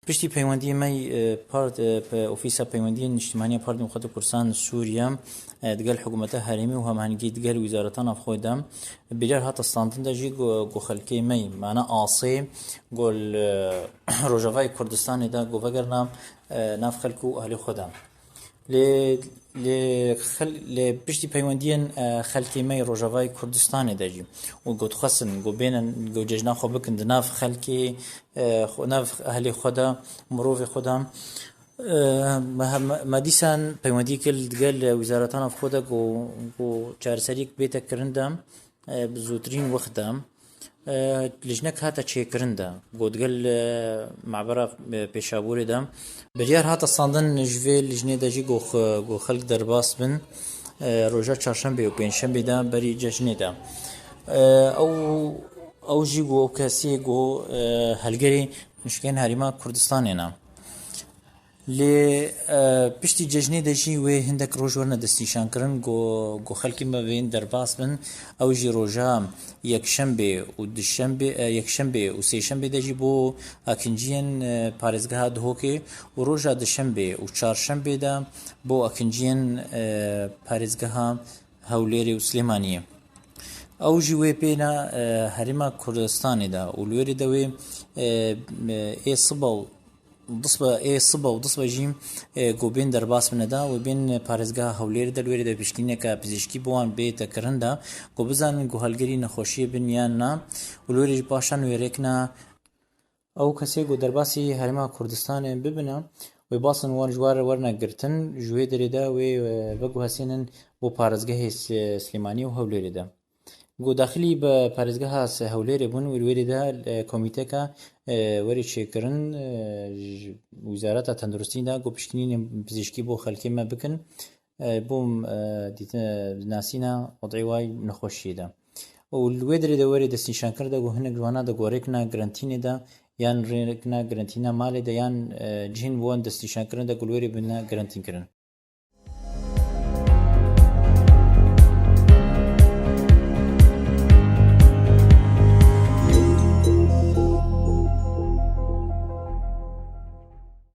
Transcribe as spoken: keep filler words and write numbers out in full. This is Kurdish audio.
Piştî peywendiyê me, e, part, e, pe-, Ofîsa Peywendiyên Niştimanî ya Partî Demokratîk Kurdistan Sûriye, e, digel hikûmeta herêmî û hemahengî digel wizareta navxwe de biryar hate standin de jî ku, ku xelkê me, mana asê, ku li, e, Rojavayê Kurdistanê de ku vegerna, e, nav xelk û ahlê xwe de. Lê, lê xel-, lê piştî peywendiyên, e, xelkê me yê Rojavayê Kurdistanê de jî û ku dixwestin ku bênin ku cejna xwe bikin di nav xelkê, e, xwe, nav ehlê xwe de, mirovê xwe de, e, me, me, me dîsan peywendî kir digel wizareta navxwe de ku, ku çareseriyek bête kirin de, e, bi zûtirîn wext de, e, lijnek hate çêkirin de, ku digel, e, mabera, e, Pêşaborê de. Biryar hate standin ji vê lijnê de jî ku xwe, ku xelk derbas bin, e, roja çarşembê û pêncşembê de berî cejnê de. E, ew, ew jî ku ew kesê ku, e, helgerê nişkên herêma Kurdistanê ne. Lê, e, piştî cejnê de jî wê hindek roj werine destnîşankirin, ku, ku xelkê me bên derbas bin. Ew jî roja yekşembê û duşembê, e, yekşembê û sêşembê de jî bo akinciyên, e, parêzgeha Duhokê û roja duşembê û çarşembê de bo akinciyên, e, parêzgeha Hewlêrê û Silêmaniyê. Ew jî wê pêna, e, herêma Kurdistanê de û li wêrê de wê, e, ê siba û disba, ê siba û disba jî, e, ku bên derbas bine de, wê bên parêzgeha Hewlêrê de, li wêrê de piştîneke pizîşkî bi wan bête kirin de, ku bizanin ku helgerî nexweşiyê bin yan na, û li wêrê jî paşan wê rêkna ew kesê ku derbasî herêma Kurdistanê bibine, wê basin wan ji wan re werine girtin, ji wê derê de wê, e, veguhesînin bo parêzgehê Sli-, Silêmaniyê û Hewlêrê de. Ku daxilî bi parêzgeha se-, Hewlêrê bûn, wê li wêrê de, e, komîteka, e, werê çêkirin, e, ji Wizareta Tenduristî de ku piştînînên pizîşkî bo xelkê me bikin, e, bo, e, dîtin, nasîna wezî way nexweşiyê de. Û li wê derê de werê destnîşankirin de ku hinek ji wana de ku rêkna grentînê de yan rêkna grentîna malê de yan, e, cihên wan destnîşankirin de ku li wêrê bine grentînkirin.